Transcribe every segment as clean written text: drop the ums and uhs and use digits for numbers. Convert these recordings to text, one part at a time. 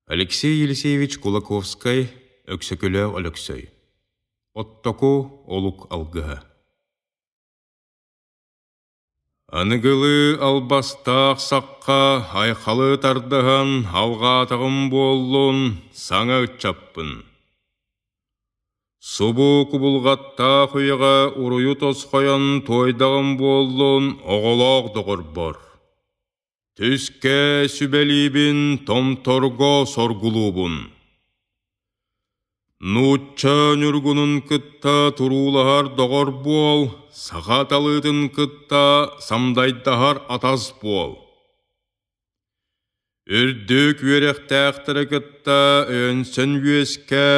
Алексей Елисеевич Кулаковскай Өксөкүлээх Өлөксөй Оттоку олук алгыһа Аныгылыы албастаах сахха айхалы тардыһан алҕаатаҕым буоллун саҥа ыччаппын. Субу кубулҕаттаах үйэҕэ уруйу тосхойон туойдаҕым буоллун оҕолоох доҕорбор. Түскэ сүбэлиибин, томторго соргулуубун. Нуучча ньургунун кытта туруулаһар доҕор буол, саха талыытын кытта самдайдаһар атас буол. Үрдүк үөрэхтээхтэри кытта өйөнсөн үөскэ,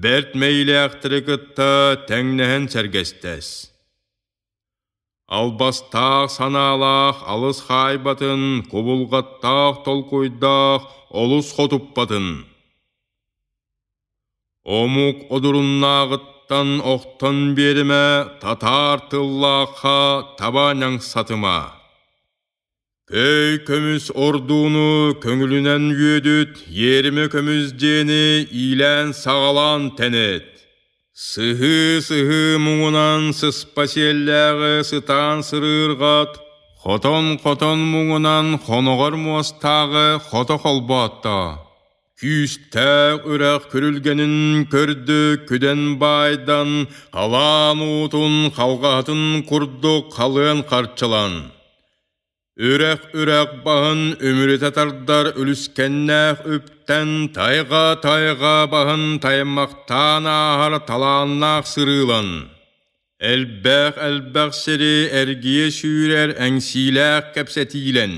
бэрт мэйилээхтэри кытта тэҥнэһэн сэргэстэс. Албастаах санаалаах алыс хаайбатын, кубулҕаттаах толкуйдаах олус хотуппатын. Омук одуруннааҕыттан охтон биэримэ, татаар тыллаахха таба ньаҥсатыма. Көй көмүс ордууну көҥүлүнэн үөдүт, иэримэ көмүс диэни иилээн-саҕалаан тэнит. Сыһыы-сыһыы муҥунан сыспа сиэллээҕи сытаан сырыырҕат, хотон-хотон муҥунан хоноҕор муостааҕы хото холбоотто. Күүстээх үрэх күрүлгэнин көрдү күдэн баайдан, халаан уутун халҕаһатын курдук халыан харчылан. Үрэх-үрэх баһын үмүрүтэ тардар үлүскэннээх үптэн тайҕа-тайҕа баһын таймахтаан ааһар талааннаах сырыылан, элбэх-элбэх сири эргийэ сүүрэр эҥсиилээх кэпсэтиилэн,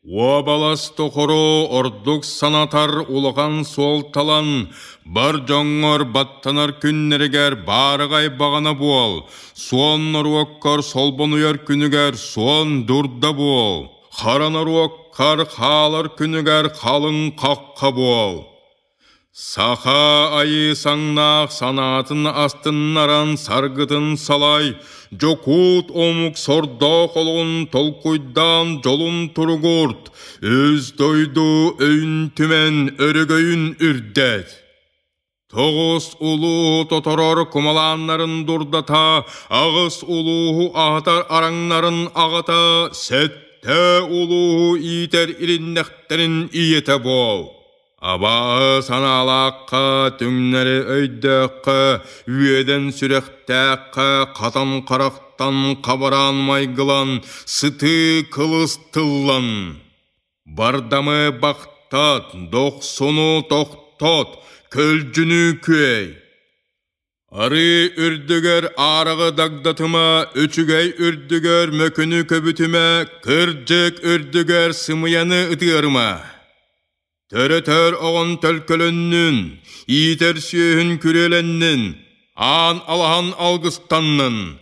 Уобалас тохору ордук санатар улахан суолталан, бар дьоҥҥор баттанар күннэригэр баарыҕай баҕана буол, суон норуоккар солбонуйар күнүгэр суон дурда буол, хара норуоккар хаалар күнүгэр халыҥ хахха буол. Саха айыы саҥнаах санаатын астыннаран саргытын салай, дьокуут омук сордоох олоҕун толкуйдаан дьолун туругурт, үс дойду өйүн түмэн өрөгөйүн үрдэт. Тоҕус улууһу тоторор кумалааннарын дурдата, аҕыс улууһу аһатар араҥнарын аҕата, сэттэ улууһу иитэр ириннэхтэрин ийэтэ буол. Абааһы санаалаахха, түҥнэри өйдөөххө, үөдэн сүрэхтээххэ, хатан харахтан хабараан майгылан, сытыы кылыс тыллан. Бардамы бахтат, дохсуну тохтот, көлдьүнү күөй. Арыы үрдүгэр аараҕы дагдатыма, үчүгэй үрдүгэр мөкүнү көбүтүмэ, кырдьык үрдүгэр сымыйаны ытыарыма. Төрөтөр оҕон төлкөлөннүн, иитэр сүөһүн күрүөлэннин, аан алаһан алгыстаннын,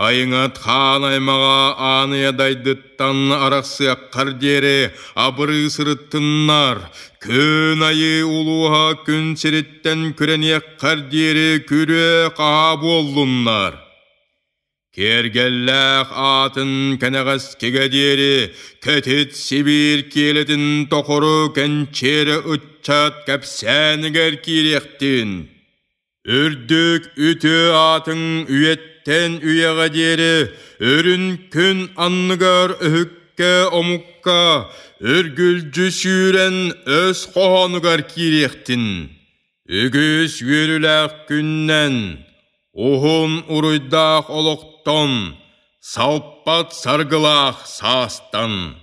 Айыҥат хаан аймаҕа ааныйа дайдыттан арахсыаххар диэри абырыы сырыттыннар, күн айыы улууһа күн сириттэн күрэниэххэр диэри күрүө-хаһаа буоллуннар. Киэргэллээх аатын кэнэҕэскигэ диэри кэтит Сибиир киэлитин тохору кэнчиэрэ ыччат кэпсээнигэр киириэхтин. Үрдүк үтүө аатыҥ үйэттэн үйэҕэ диэри өрүн күн анныгар өһүккэ омукка үргүлдьү сүүрэн өс хоһоонугар киириэхтин. Үгүс үөрүүлээх күннэн, уһун уруйдаах олохтон, салпат саргылаах саастан.